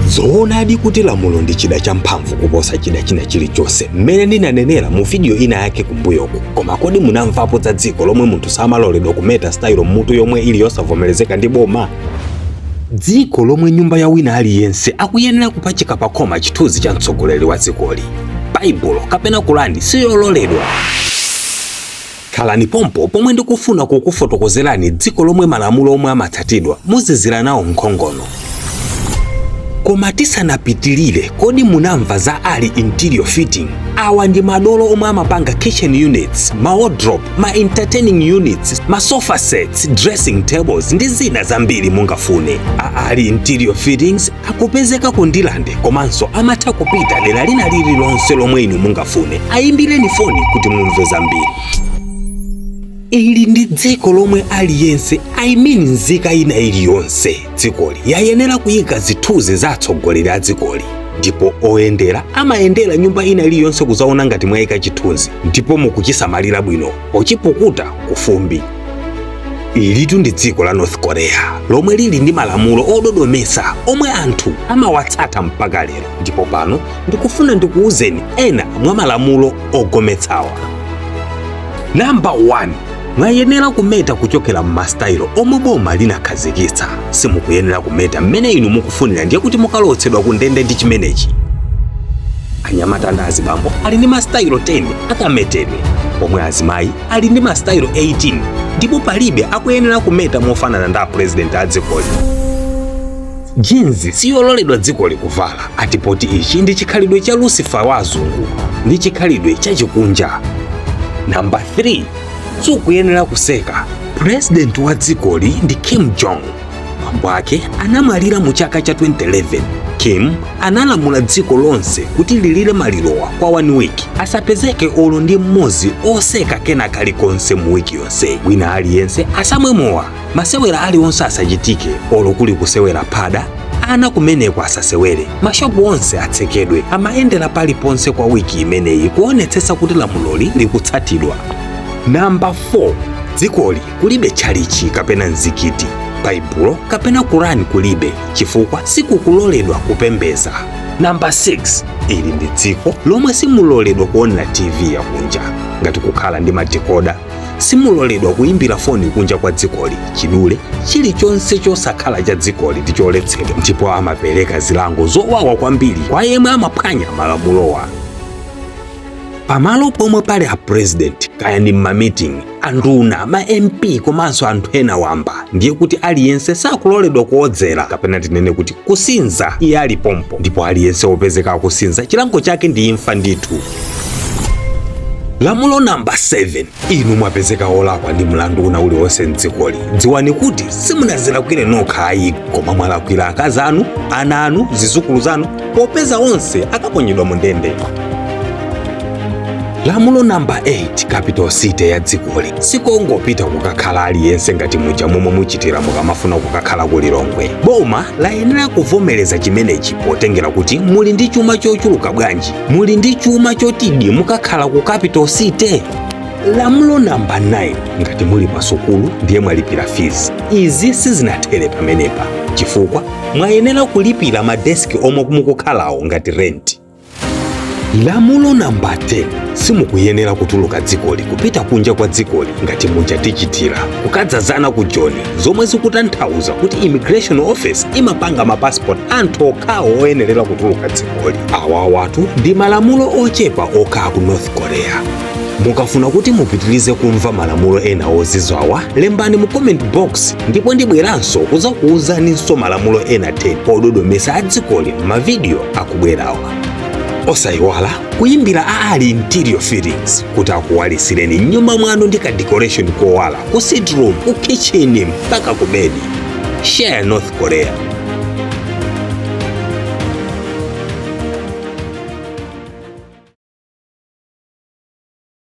Zoonadi kuti lamulo ndi chida champhamvu kuposa chida china chilichonse, mmene ndinanenera mu video ina yake kumbuyoku. Koma kodi munamvapo za dziko lomwe munthu samaloledwa kumeta style mmutu yomwe ili yosavomerezeka ndi boma? Dziko lomwe nyumba ya wina aliyense akuyenera kupachika pakhoma chithunzi cha mtsogoleri wa dzikoli, Baibulo kapena Kurani siyololedwa. Khalani pompo pomwe ndikufuna kukufotokozerani dziko lomwe malamulo omwe amatsatidwa muzizira nawo nkhongono. Koma tisanapitilire, kodi munamva za Ali Interior Fitting? Awa ndi madolo omwe amapanga kitchen units, ma wardrobe, ma entertaining units, ma sofa sets, dressing tables ndi zina zambiri mungafune. A Ali Interior Fittings akupezeka ku Ndirande, komanso amatha kupita dera lina lililonse lomwe inu mungafune. Ayimbireni foni kuti mumve zambiri. Ili ndi dziko lomwe aliyense, I mean nzika ina iliyonse dzikoli, yayenera kuyika zithunzi za atsogoleri a dzikoli, ndipo oyendera amayendera nyumba ina iliyonse kuzaona ngati mwayika chithunzi ndipo mukuchisamalira bwino pochipukuta kufumbi. Ilitu ndi dziko la North Korea lomwe lili ndi malamulo ododomesa omwe anthu amawatsata mpaka lero, ndipo pano ndikufuna ndikuwuzeni ena mwa malamulo ogometsawa. Namba 1, mwayenera kumeta kuchokera m'masitayilo omwe boma linakhazikitsa. Simukuyenera kumeta mmene inu mukufunira, ndiye kuti mukalowetsedwa ku ndende ndi chimenechi. Anyamata ndi azibambo ali ndi masitayilo 10 akametedwe, pomwe azimayi ali ndi masitayilo 18, ndipo palibe akuyenera kumeta mofanana ndi apurezidenti a dzikoli. Jeans siyololedwa dzikoli kuvala, atipoti ichi ndi chikhalidwe cha Lucifer wa azungu, ndi chikhalidwe chachikunja. Namba 3, sukuyenera kuseka. Purezidenti wa dzikoli ndi Kim Jong. Bambo ake anamwalira mu chaka cha 2011. Kim analamula dziko lonse kuti lilire malirowa kwa 1 week, asapezeke olo ndi mmodzi oseka kena kalikonse mu wiki yonse. Wina aliyense asamwe mowa, masewera aliwonse asachitike, olo kuli kusewera phada ana kumeneko asasewere, mashopu onse atsekedwe. Amayendera paliponse kwa wiki imeneyi kuonetsetsa kuti lamuloli likutsatidwa. Namba 4, dzikoli kulibe tchalichi kapena mzikiti, Baibulo kapena Kurani kulibe, chifukwa sikukuloledwa kupembeza. Namba 6, ili ndi dziko lomwe simuloledwa kuonera TV yakunja, ngati kukhala ndi madikoda. Simuloledwa kuyimbira foni kunja kwa dzikoli. Chidule chilichonse chosakhala cha dzikoli ndi choletsedwa, ndipo amapereka zilango zowawa kwambiri kwa yemwe amaphwanya malamulowa. Pamalo pomwe pali a president, kaya ndi mmameeting, anduna, ma MP komanso anthu ena wamba, ndiye kuti aliyense sakuloledwa kuodzera, kapena tinene kuti kusinza, iye ali pompo, ndipo aliyense wopezeka akusinza chilango chake ndi imfa ndithu. Lamulo namba 7, inu mwapezeka olakwa ndi mlandu una uliwonse mdzikoli, dziwani kuti simunazilakwire nokha ayi, koma mwalakwira akazi anu, ana anu, zizukulu zanu, popeza onse akaponyedwa mu ndende. Lamulo namba 8, capital city ya dzikoli sikongopita kukakhala aliyense ngati muja momwe muchitira mukamafuna kukakhala ku Lilongwe. Boma layenera kuvomereza chimenechi potengera kuti muli ndi chuma chochuluka bwanji, muli ndi chuma chotidi mukakhala ku capital city. Lamulo namba 9, ngati muli pa sukulu ndiye mwalipira fees, izi sizinathere pamenepa, chifukwa mwayenera kulipira madeski omwe mukukhalawo ngati rent. Lamulo namba 10, simukuyenera kutuluka dzikoli kupita kunja kwa dzikoli ngati muja tichitira kukadzazana ku Joni, zomwe zikutanthauza kuti immigration office imapanga mapasipoti anthu okhawo oyenerera kutuluka dzikoli. Awawatu ndi malamulo ochepa okha ku North Korea. Mukafuna kuti mupitirize kumva malamulo ena ozizwawa, lembani mu comment box, ndipo ndibweranso kuzakuuzaninso malamulo ena 10 ododomesa a dzikoli m'mavidiyo akubwerawa. Osayiwala kuyimbira a Ali Interior Fittings kuti akuwalisireni mnyumba mwanu ndi ka decoration kowala ku sitting room, ku kitchen mpaka ku bedi. Share North Korea.